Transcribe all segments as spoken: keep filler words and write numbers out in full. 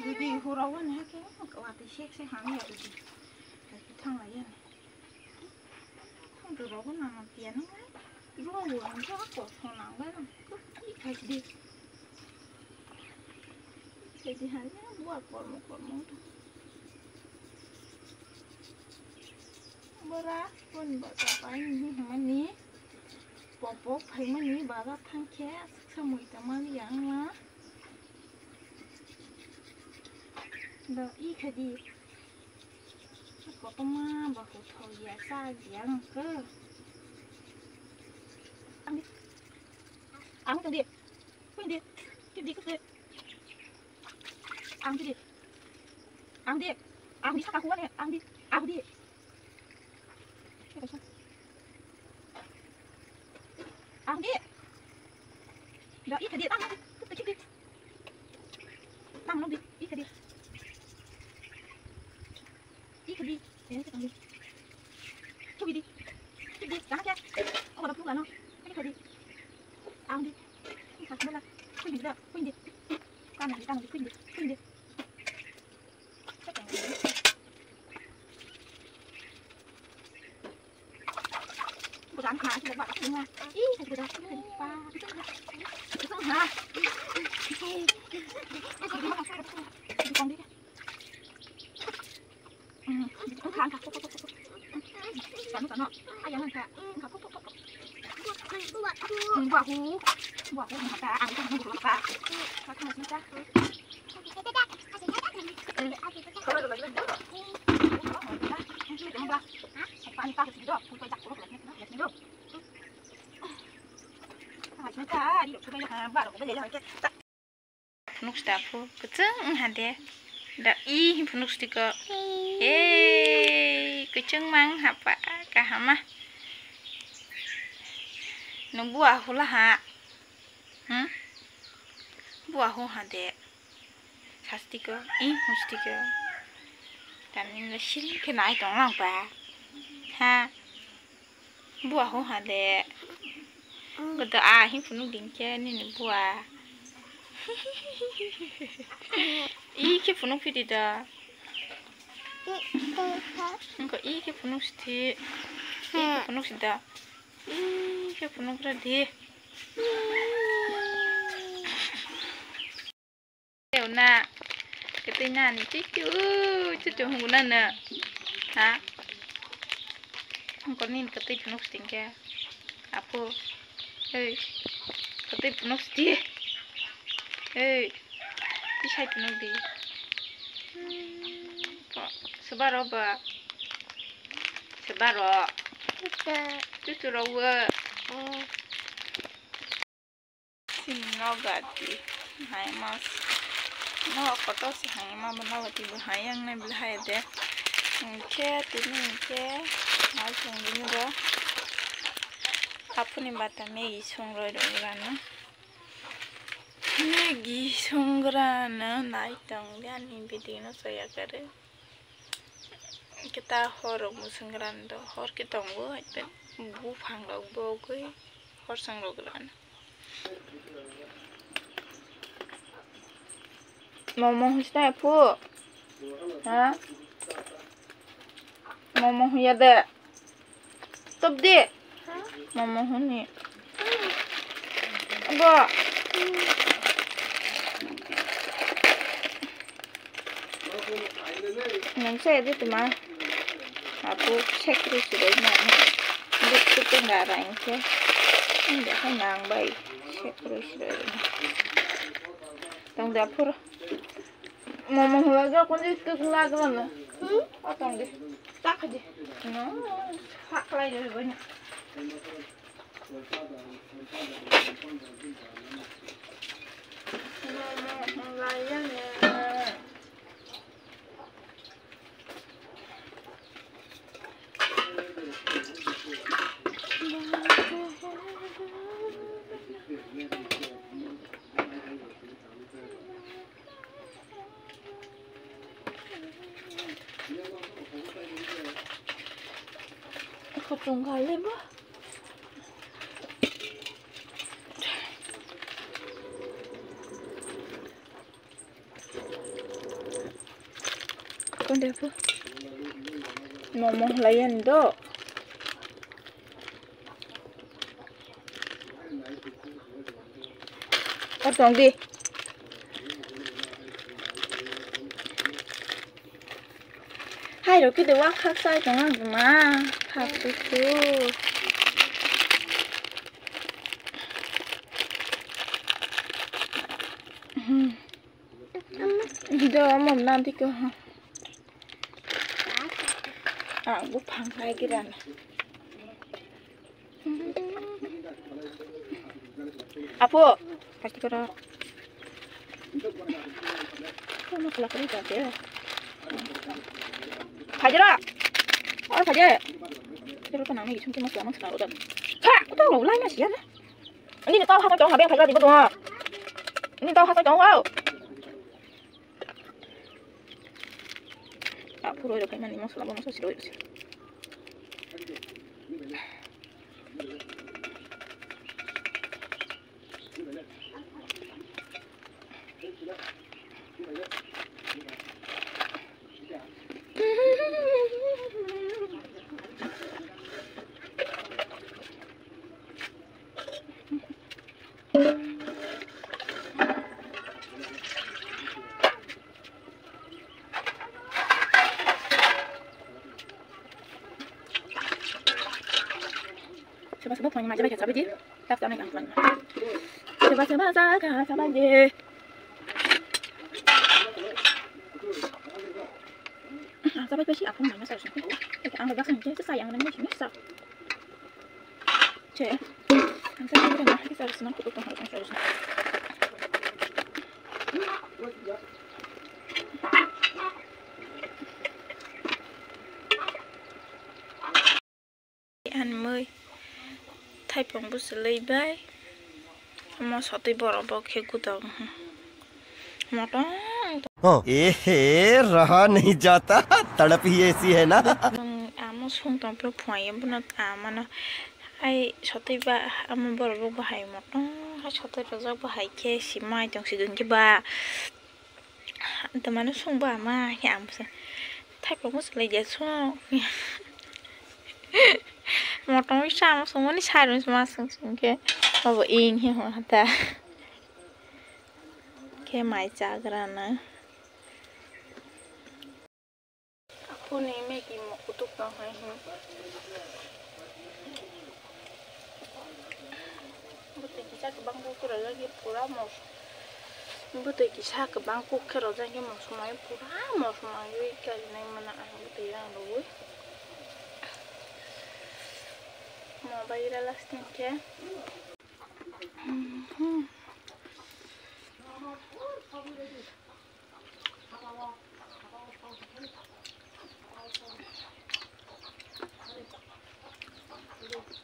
Didi hura wani hake wati sek sek hamya didi. Thang la yani. Khuntu rogo nang tiya nang lai. Rogo ang ja ko thong nang lai nang. Ikhai di. Ikhai di hanya buat kormo kormo. Bora pun bora pai ni hamani. Popok phaimani bara thangkhe samui tamani yang la. Do ikhai di. Kotorma ba huthoya cha ya wngkhe. Ang di. Ang di. Ang di. Kip di, kip di. Ang di. Ang di. Ang di saka kuwa ne. Ang di. Ang di. Ang di. Da ikhai di. Ang di. Kip di, kip di. Tang nung di, ikhai di. Ikhai di. Ini kita di. Coba di. Coba di. Jangan ya. Oh, ada pula no. Ikhai di. Ang di. Ikhai di lah. Kuing di, kuing di. Kanan di, kanan di, kuing di, kuing di. Phunuk sita phu kwchwng wng ha de. Da i hi phunuk siti ko. Ei, kwchwng mang ha pa kahama. Nung bua hula ha. Hmm? Bua hu ha de. Sasti ko, i musti ko. Tani le siri ke nai tong lang pa. Ha. Bua ho ha le. Godo a hi phunuk ding khe nini bua. I khe phunuk phidi da. Engko i khe phunuk sthi. I khe phunuk sida. I khe phunuk ra di. Teo na, ketui na ni chuchu, chuchu hungu na na. Ha? Hongkor ni ketui phunuk sting khe. Apo. Hey. Ketui phunuk sti. Hey. Tisai phunuk di. Hmm, po, sebaro ba. Sebaro. Chuchu. Chuchu rawa. Hmm. Sini noga di, hai mas. No kotor si hai ma bo noga di bo hai yang nai bla hai de. Khe tini khe hai song dini bo. Apuni bata Maggie song roi roi rano. Maggie song rano nai tong di ani video no soya kare. Kita hor rok musung rando hor ke tongo hai buphang rok bogwi hor song rok rano. Momo hwnsi ta phu? Ha? Momo hwnya de. Top de. Momo hwnni. Bo. Nang se de tuma. Apo sekri siroi na. Duk duk ngarang khe. Inde khe nang bai sekri siroi. Tong da phur. Momo hula ga kon de tuk la ga na. Atong de. Tak de. No. Hak lai de bai na. Chungkha le bo. Konde po. Momo layan do. O tong di. Hai rok kide wa khak sai tong ang ma khak tu tu. Hmm. Do mo na di ko ha. Ah, bu phang khai kiran. Apo, pasti koro. Khaja ra. Oi khaja. Kero to nang ni sum sum sum sum ro. Ha, to lo lai ma sia na. Ani ni tau ha tong ha be khaja di bo. Ani tau ha tong ha. Ah, puro ero kaimani mosla bo mosla siro ero. Soba soba phone ma jabai kha sabai di. Tak tak nang phone. Soba soba sa kha sabai di. Sabai pesi aku mana sa. Ang baksan je sa yang nang ni sa. Che. Ang sa ni na ki sa na ko ko ha sa. Anmui thaipung bwswlwi bai omo sotwi borok bo khe gudo motom. Oh, ए रहा नहीं जाता, तड़प ही ऐसी है ना। Amo song tong phuru phuaio bono amano ai sotwi ba amo borok bo bahai motom hai sotwi rojak bahai khe si mai tong si dun khe ba. Tamano song ba ma khe ang bwsa thaipung bwswlwi de song. Motom wi sama songmani sai rwngse ma song song khe abo ing he hwn hata. Khe mai chagrana. Aphuruni Maggie mo kutuk tong hai hwn. Bwtwi kisa kwbang kuk khe rwjak khe pura mos-, bwtwi kisa kwbang kuk khe rwjak khe mosomai pura mosomaiwi karinai mano ang bwtwi rang rwui. Mo bai ira lasting khe.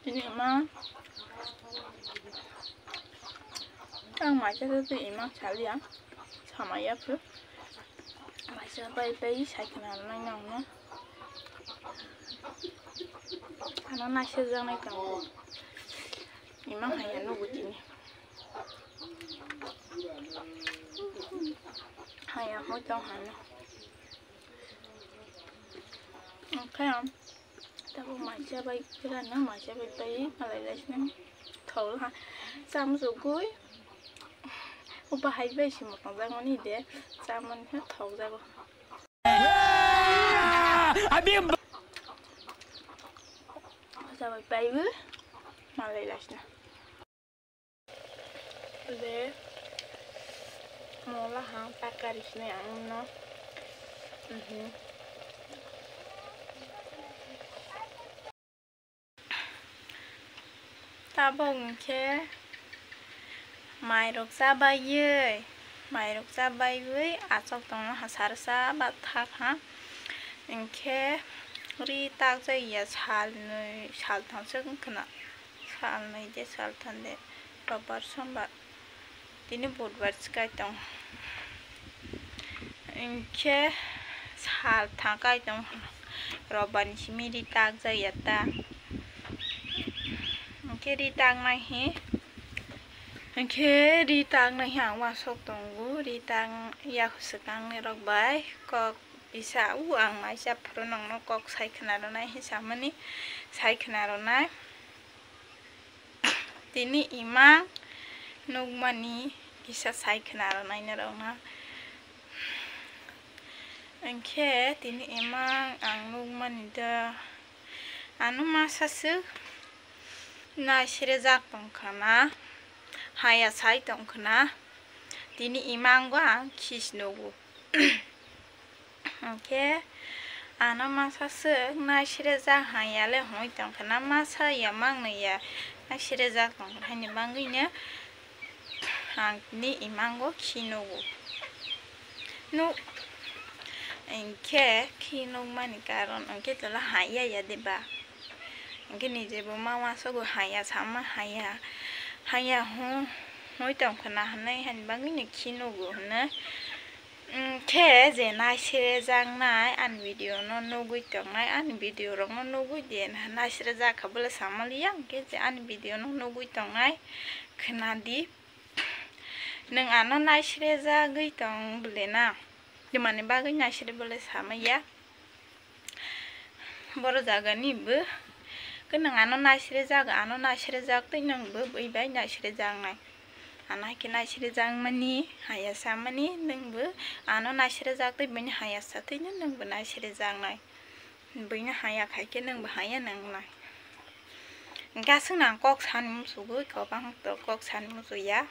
Tini ma ang maisa tei ima saliya samaya phu maisa pai pai sai khna nai nang no ano naisa jak nai tongo ima haya nugo tini. Haya hoi tong hano. Oke, tabuk maisa bai kwrana, maisa bai pai malai laisna thok ha. Cham sugui. Upa hai bai simo tong jak mani de. Cham mani ha thok jago. Maisa bai pai bu malai laisna. De mola ha takari sini ang no. Mhm. Tabok hwnkhe mairok chabaiwi, mairok chabaiwi achok tongma hasar cha ba thak ha. Hwnkhe ri takjak ya sal nwi sal thangsa wngkhwna. Salnwi de saltham de, robar sombar, tini budbar se kai tong. Hwnkhe saltham kai tong, robar ni simi ri takjak ya ta. Khe ri tangnai hi. Hwnkhe ri tangnai hi ang uansuk tongo. Ri tang yak swkang ni rok bai kok kisa u ang maisa phuru nongno kok sai khna rwnai hi samani sai khna rwnai. Tini imang nukmani kisa sai khna rwnai norokno. Hwnkhe tini imang ang nukmani da ano masa swk naisirejak tongkhana, haya sai tongkhana, tini imango ang khis nugo. Hwnkhe ano masa swk naisirejak haya le hwnwi tongkhana, masa ya mangno ya naisirejak tongkhana, haini bagwino ang tini imango khi nugo. Nu hwnkhe khi nukmani karon hwnkhe tola haya ya deba. Hwnkhe nijebo ma uansukgo haya sama haya, haya hwn-, hwnwi tongkhana hwnwi haini bagwino khi nugo hwnwi. Hwnkhe je naisirjaknai ani video no nugwi tongnai, ani video rokno nugwi de naisirjak kha bole samaliya, hwnkhe je ani video no nugwi tongnai khwnadi. Nwng ano naisirjagwi tong bole na, twmani bagwi naisire bole samaliya. Boro jagani bo. Khe nwng ano naisirjak, ano naisirjak tei nwng bo bui bai naisirjaknai. Ano hai khe naisirjakmani haya samani nwng bo ano naisirjak tei buini haya sa tei nwng bo naisirjaknai. Buino haya khai khe nwng bo haya nangnai. Hwnkhe aswk nang kok sani muchugwi kwbang to kok sani muchukya.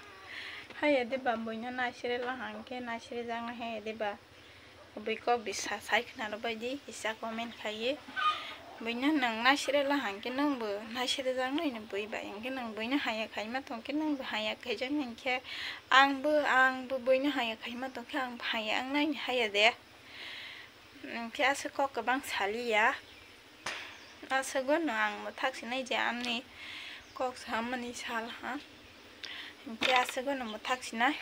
Haya deba buino naisirelo hwnkhe naisirjaknai haya deba. Bui kok bisa sai khna rwbaidi kisa comment khaiwi. Buino nwng naisirelo hwnkhe nwng bo naisirjaknai no bui bai hwnkhe nwng buino haya khaima tongkhe nwng bo haya khaijaknai hwnkhe ang bo, ang bo buino haya khaima tongkhe ang bo haya wngnai haya de. Hwnkhe aswk kok kwbang saliya. Aswk no ang mwthak sinai je ani kok samani sal ha. Hwnkhe aswk no mwthak sinai.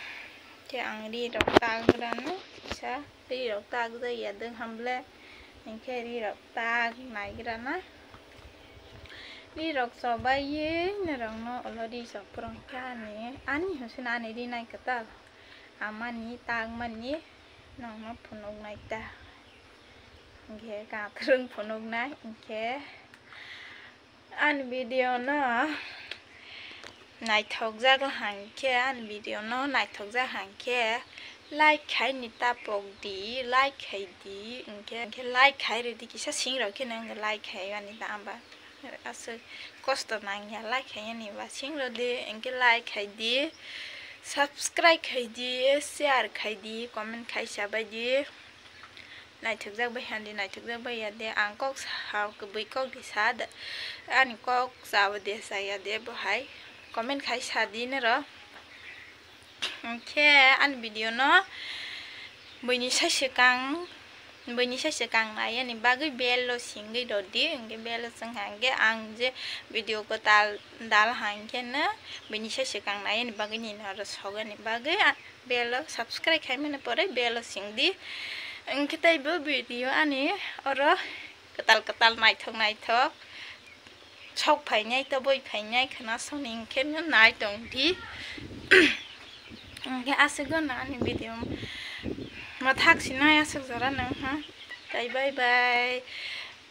Khe ang ri rok tak rano kisa ri rok tak jaya dwng hamble. Hwnkhe ri rok tak naigrana. Ri rok chobaiwi norokno ulo ri chopor wngkha ani, ani hwnseno ani ri nai kwtal. Amani takmani nongno phunuknai ta. Hwnkhe kakrwng phunuknai hwnkhe ani video no naithokjak hwnkhe, ani video no naithokjak hwnkhe like khaini ta pokdi, like khaidi hwnkhe, hwnkhe like khai rwdi kisa sing rok khe nang like khai ani ta amba. Aswk kosto nangya, like khaiyani ba sing rwdi, hwnkhe like khaidi, subscribe khaidi, share khaidi, comment khai sabaidi. Naithokjak bai handi, naithokjak bai ya de, ang kok sa kwbui kok di sa da, ani kok chabo de chaya de bo hai comment khai sadi noro. Hwnkhe ani video no buini sai swkang, buini sai swkang nai ani bagwi bell o singwi rwdi, hwnkhe bell o swngkha hwnkhe ang je video kwtal dal hwnkhe no buini sai swkang nai ani bagwi nini oro sogani bagwi bell o subscribe khaimani pore bell o singdi, hwnkhe tei bo video ani oro kwtal kwtal naithok naithok sok phainai, toboi phainai, khwna soni hwnkhe no nai tongdi. Hwnkhe aswk no ani video mwthak sinai aswk jora nang ha. Tai bye bye.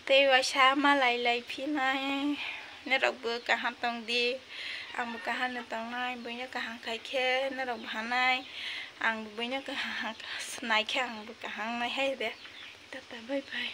Tei waisa malai lai phinai. Norok bo kaham tongdi. Ang bo kaham no tongnai. Buino kaham khai khe norok bo hanai. Ang bo buino kaham nai khe ang bo kaham nai hai de. Tata bye bye.